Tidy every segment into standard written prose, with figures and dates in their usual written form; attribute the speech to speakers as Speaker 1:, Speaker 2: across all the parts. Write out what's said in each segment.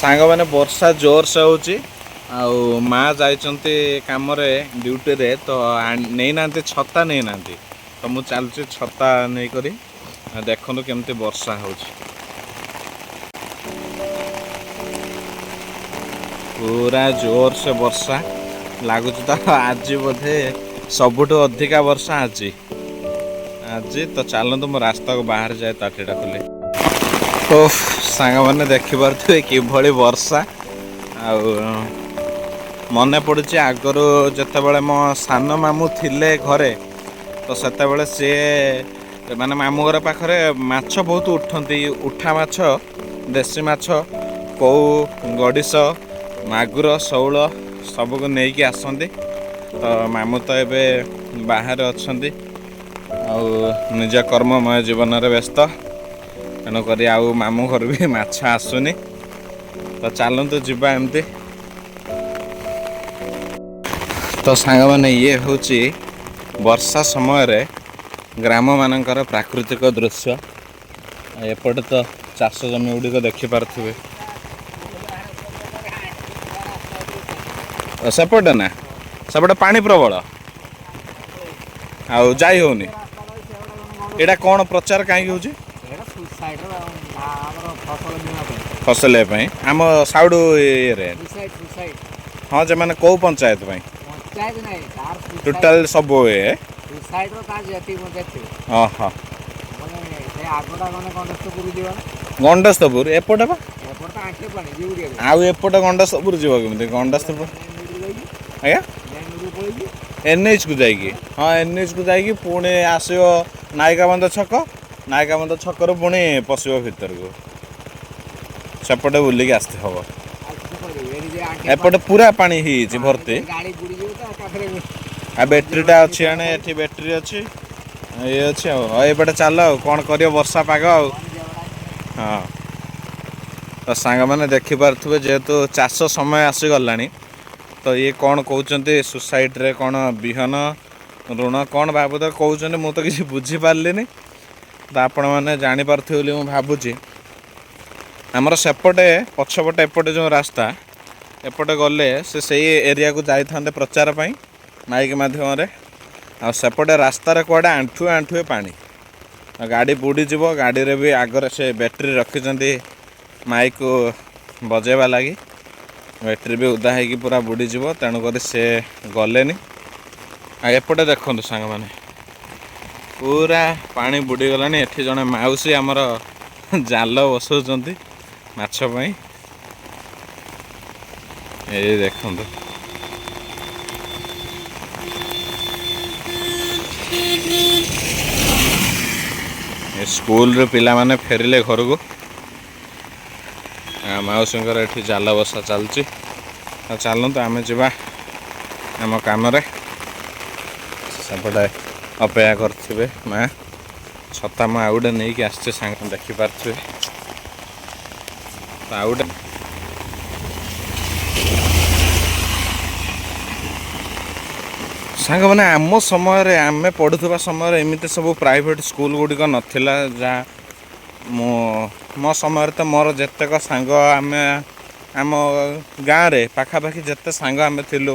Speaker 1: ସାଙ୍ଗମାନେ, ବର୍ଷା ଜୋରସେ ହେଉଛି ଆଉ ମା ଯାଇଛନ୍ତି କାମରେ, ଡ୍ୟୁଟିରେ, ତ ନେଇନାହାନ୍ତି, ଛତା ନେଇନାହାନ୍ତି। ତ ମୁଁ ଚାଲୁଛି ଛତା ନେଇକରି। ଆଉ ଦେଖନ୍ତୁ କେମିତି ବର୍ଷା ହେଉଛି, ପୁରା ଜୋରସେ ବର୍ଷା ଲାଗୁଛି। ତ ଆଜି ବୋଧେ ସବୁଠୁ ଅଧିକା ବର୍ଷା ଆଜି ଆଜି ତ ଚାଲନ୍ତୁ, ମୁଁ ରାସ୍ତାକୁ ବାହାରେ ଯାଏ ତାଟିଟା ଖୋଲି। ଓଃ, ସାଙ୍ଗମାନେ, ଦେଖିପାରୁଥିବେ କିଭଳି ବର୍ଷା। ଆଉ ମନେ ପଡ଼ୁଛି ଆଗରୁ ଯେତେବେଳେ ମୋ ସାନ ମାମୁଁ ଥିଲେ ଘରେ, ତ ସେତେବେଳେ ସିଏ ମାନେ ମାମୁଁ ଘର ପାଖରେ ମାଛ ବହୁତ ଉଠନ୍ତି। ଉଠା ମାଛ, ଦେଶୀ ମାଛ, କଉ, ଗଡ଼ିଶ, ମାଗୁର, ଶଉଳ ସବୁକୁ ନେଇକି ଆସନ୍ତି। ତ ମାମୁଁ ତ ଏବେ ବାହାରେ ଅଛନ୍ତି ଆଉ ନିଜ କର୍ମମୟ ଜୀବନରେ ବ୍ୟସ୍ତ, ତେଣୁକରି ଆଉ ମାମୁଁ ଘରୁ ବି ମାଛ ଆସୁନି। ତ ଚାଲନ୍ତୁ ଯିବା ଏମିତି। ତ ସାଙ୍ଗମାନେ, ଇଏ ହେଉଛି ବର୍ଷା ସମୟରେ ଗ୍ରାମମାନଙ୍କର ପ୍ରାକୃତିକ ଦୃଶ୍ୟ। ଆଉ ଏପଟେ ତ ଚାଷ ଜମି ଗୁଡ଼ିକ ଦେଖିପାରୁଥିବେ। ସେପଟେ ନା, ସେପଟେ ପାଣି ପ୍ରବଳ, ଆଉ ଯାଇ ହେଉନି। ଏଇଟା କ'ଣ ପ୍ରଚାର କାହିଁକି ହେଉଛି? ଫସଲ ପାଇଁ ଆମ ସାଉଡୁ ଇଏରେ। ହଁ ଯେ, ମାନେ କୋଉ ପଞ୍ଚାୟତ ପାଇଁ ଟୋଟାଲ ସବୁ ଇଏ? ଓହୋ, ଗଣ୍ଡସ୍ତପୁର ଏପଟେ ବା। ଆଉ ଏପଟେ ଗଣ୍ଡସ୍ତପୁର ଯିବ କେମିତି? ଗଣ୍ଡସ୍ତପୁର ଆଜ୍ଞା ଏନ୍ଏଚ୍ କୁ ଯାଇକି। ହଁ, ଏନ୍ଏଚ୍ କୁ ଯାଇକି ପୁଣି ଆସିବ ନାୟିକାବନ୍ଧ ଛକ, ନାୟିକାବନ୍ଧ ଛକରୁ ପୁଣି ପଶିବ ଭିତରକୁ, ସେପଟେ ବୁଲିକି ଆସିତେ ହବ। ଏପଟେ ପୁରା ପାଣି ହେଇଯାଇଛି ଭର୍ତ୍ତି। ଆଉ ବ୍ୟାଟେରୀଟା ଅଛି ଆଣେ, ଏଠି ବ୍ୟାଟେରୀ ଅଛି, ଇଏ ଅଛି। ଆଉ ଏପଟେ ଚାଲ, ଆଉ କ'ଣ କରିବ, ବର୍ଷା ପାଗ ଆଉ। ହଁ, ତ ସାଙ୍ଗମାନେ ଦେଖିପାରୁଥିବେ, ଯେହେତୁ ଚାଷ ସମୟ ଆସିଗଲାଣି, ତ ଇଏ କ'ଣ କହୁଛନ୍ତି, ସୋସାଇଟିରେ କ'ଣ ବିହନ ଋଣ କ'ଣ ବାବଦ କହୁଛନ୍ତି, ମୁଁ ତ କିଛି ବୁଝିପାରିଲିନି। ତ ଆପଣମାନେ ଜାଣିପାରୁଥିବେ ବୋଲି ମୁଁ ଭାବୁଛି। ଆମର ସେପଟେ ପଛପଟେ ଏପଟେ ଯେଉଁ ରାସ୍ତା, ଏପଟେ ଗଲେ ସେ ସେଇ ଏରିଆକୁ ଯାଇଥାନ୍ତେ ପ୍ରଚାର ପାଇଁ ମାଇକ୍ ମାଧ୍ୟମରେ। ଆଉ ସେପଟେ ରାସ୍ତାରେ କୁଆଡ଼େ ଆଣ୍ଠୁଏ ଆଣ୍ଠୁଏ ପାଣି, ଆଉ ଗାଡ଼ି ବୁଡ଼ିଯିବ। ଗାଡ଼ିରେ ବି ଆଗରେ ସେ ବ୍ୟାଟେରୀ ରଖିଛନ୍ତି ମାଇକ୍ ବଜେଇବା ଲାଗି, ବ୍ୟାଟେରୀ ବି ଓଦା ହେଇକି ପୁରା ବୁଡ଼ିଯିବ, ତେଣୁକରି ସେ ଗଲେନି। ଆଉ ଏପଟେ ଦେଖନ୍ତୁ ସାଙ୍ଗମାନେ, ପୁରା ପାଣି ବୁଡ଼ିଗଲାଣି। ଏଠି ଜଣେ ମାଉସୀ ଆମର ଜାଲ ବସାଉଛନ୍ତି ମାଛ ପାଇଁ। ଏଇ ଦେଖନ୍ତୁ, ଏ ସ୍କୁଲରୁ ପିଲାମାନେ ଫେରିଲେ ଘରକୁ, ମାଉସୀଙ୍କର ଏଠି ଜାଲ ବସା ଚାଲିଛି। ଆଉ ଚାଲନ୍ତୁ, ଆମେ ଯିବା ଆମ କାମରେ। ସେପଟେ ଅପେକ୍ଷା କରିଥିବେ ମା। ଛତା ମୁଁ ଆଉ ଗୋଟେ ନେଇକି ଆସିଛି ସାଙ୍ଗ, ଦେଖିପାରୁଥିବେ ତ। ଆଉ ଗୋଟେ ସାଙ୍ଗମାନେ, ଆମ ସମୟରେ, ଆମେ ପଢ଼ୁଥିବା ସମୟରେ ଏମିତି ସବୁ ପ୍ରାଇଭେଟ୍ ସ୍କୁଲ ଗୁଡ଼ିକ ନଥିଲା। ଯାହା ମୁଁ ମୋ ସମୟରେ ତ ମୋର ଯେତେକ ସାଙ୍ଗ, ଆମେ ଆମ ଗାଁରେ ପାଖାପାଖି ଯେତେ ସାଙ୍ଗ ଆମେ ଥିଲୁ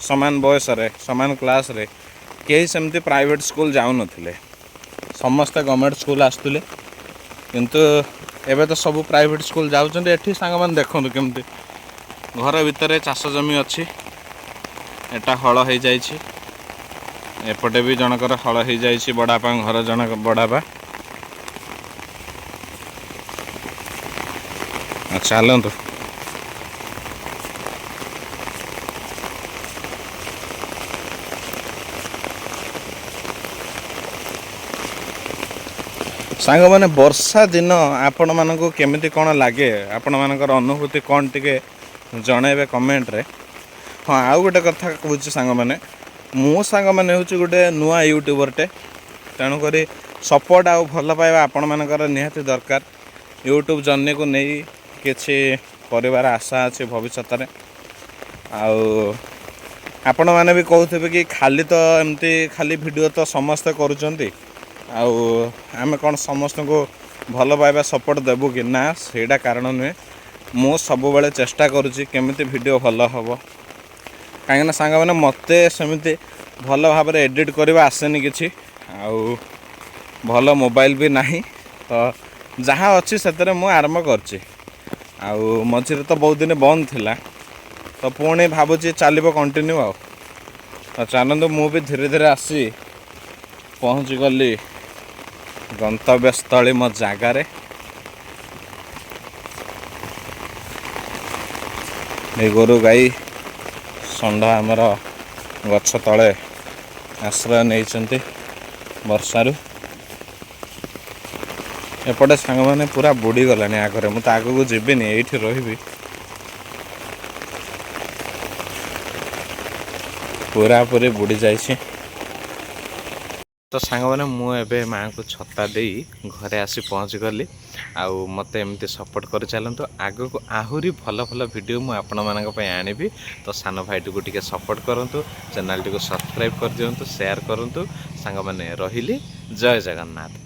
Speaker 1: ସମାନ ବୟସରେ, ସମାନ କ୍ଲାସ୍ରେ, କେହି ସେମିତି ପ୍ରାଇଭେଟ୍ ସ୍କୁଲ ଯାଉନଥିଲେ, ସମସ୍ତେ ଗଭର୍ଣ୍ଣମେଣ୍ଟ ସ୍କୁଲ ଆସୁଥିଲେ। କିନ୍ତୁ ଏବେ ତ ସବୁ ପ୍ରାଇଭେଟ୍ ସ୍କୁଲ ଯାଉଛନ୍ତି। ଏଠି ସାଙ୍ଗମାନେ ଦେଖନ୍ତୁ କେମିତି ଘର ଭିତରେ ଚାଷ ଜମି ଅଛି। ଏଟା ହଳ ହେଇଯାଇଛି, ଏପଟେ ବି ଜଣଙ୍କର ହଳ ହେଇଯାଇଛି, ବଡ଼ାପାଙ୍କ ଘର ଜଣକ ବଡ଼ାପା। ଚାଲନ୍ତୁ। ସାଙ୍ଗମାନେ, ବର୍ଷା ଦିନ ଆପଣମାନଙ୍କୁ କେମିତି କ'ଣ ଲାଗେ, ଆପଣମାନଙ୍କର ଅନୁଭୂତି କ'ଣ ଟିକେ ଜଣେଇବେ କମେଣ୍ଟରେ। ହଁ, ଆଉ ଗୋଟେ କଥା କହୁଛି ସାଙ୍ଗମାନେ, ମୁଁ ସାଙ୍ଗମାନେ ହେଉଛି ଗୋଟେ ନୂଆ ୟୁଟ୍ୟୁବରଟେ, ତେଣୁକରି ସପୋର୍ଟ ଆଉ ଭଲ ପାଇବା ଆପଣମାନଙ୍କର ନିହାତି ଦରକାର। ୟୁଟ୍ୟୁବ୍ ଜର୍ଣ୍ଣିକୁ ନେଇ କିଛି କରିବାର ଆଶା ଅଛି ଭବିଷ୍ୟତରେ। ଆଉ ଆପଣମାନେ ବି କହୁଥିବେ କି ଖାଲି ତ ଏମିତି ଖାଲି ଭିଡ଼ିଓ ତ ସମସ୍ତେ କରୁଛନ୍ତି, ଆଉ ଆମେ କ'ଣ ସମସ୍ତଙ୍କୁ ଭଲ ପାଇବା ସପୋର୍ଟ ଦେବୁ କି? ନା, ସେଇଟା କାରଣ ନୁହେଁ। ମୁଁ ସବୁବେଳେ ଚେଷ୍ଟା କରୁଛି କେମିତି ଭିଡ଼ିଓ ଭଲ ହେବ, କାହିଁକିନା ସାଙ୍ଗମାନେ ମୋତେ ସେମିତି ଭଲ ଭାବରେ ଏଡ଼ିଟ୍ କରିବା ଆସେନି କିଛି, ଆଉ ଭଲ ମୋବାଇଲ ବି ନାହିଁ। ତ ଯାହା ଅଛି ସେଥିରେ ମୁଁ ଆରମ୍ଭ କରିଛି। ଆଉ ମଝିରେ ତ ବହୁତ ଦିନ ବନ୍ଦ ଥିଲା, ତ ପୁଣି ଭାବୁଛି ଚାଲିବ କଣ୍ଟିନ୍ୟୁ। ଆଉ ତ ଚାଲନ୍ତୁ, ମୁଁ ବି ଧୀରେ ଧୀରେ ଆସି ପହଞ୍ଚିଗଲି ଗନ୍ତବ୍ୟସ୍ଥଳୀ ମୋ ଜାଗାରେ। ଏ ଗୋରୁ ଗାଈ ଷଣ୍ଢ ଆମର ଗଛ ତଳେ ଆଶ୍ରୟ ନେଇଛନ୍ତି ବର୍ଷାରୁ। ଏପଟେ ସାଙ୍ଗମାନେ ପୁରା ବୁଡ଼ିଗଲାଣି ଆଗରେ। ମୁଁ ତ ଆଗକୁ ଯିବିନି, ଏଇଠି ରହିବି। ପୁରାପୁରି ବୁଡ଼ି ଯାଇଛି। ତ ସାଙ୍ଗମାନେ, ମୁଁ ଏବେ ମାଆଙ୍କୁ ଛତା ଦେଇ ଘରେ ଆସି ପହଞ୍ଚିଗଲି। ଆଉ ମୋତେ ଏମିତି ସପୋର୍ଟ କରି ଚାଲନ୍ତୁ। ଆଗକୁ ଆହୁରି ଭଲ ଭଲ ଭିଡ଼ିଓ ମୁଁ ଆପଣମାନଙ୍କ ପାଇଁ ଆଣିବି। ତ ସାନ ଭାଇଟିକୁ ଟିକେ ସପୋର୍ଟ କରନ୍ତୁ, ଚ୍ୟାନେଲଟିକୁ ସବସ୍କ୍ରାଇବ୍ କରିଦିଅନ୍ତୁ, ସେୟାର କରନ୍ତୁ। ସାଙ୍ଗମାନେ, ରହିଲି, ଜୟ ଜଗନ୍ନାଥ।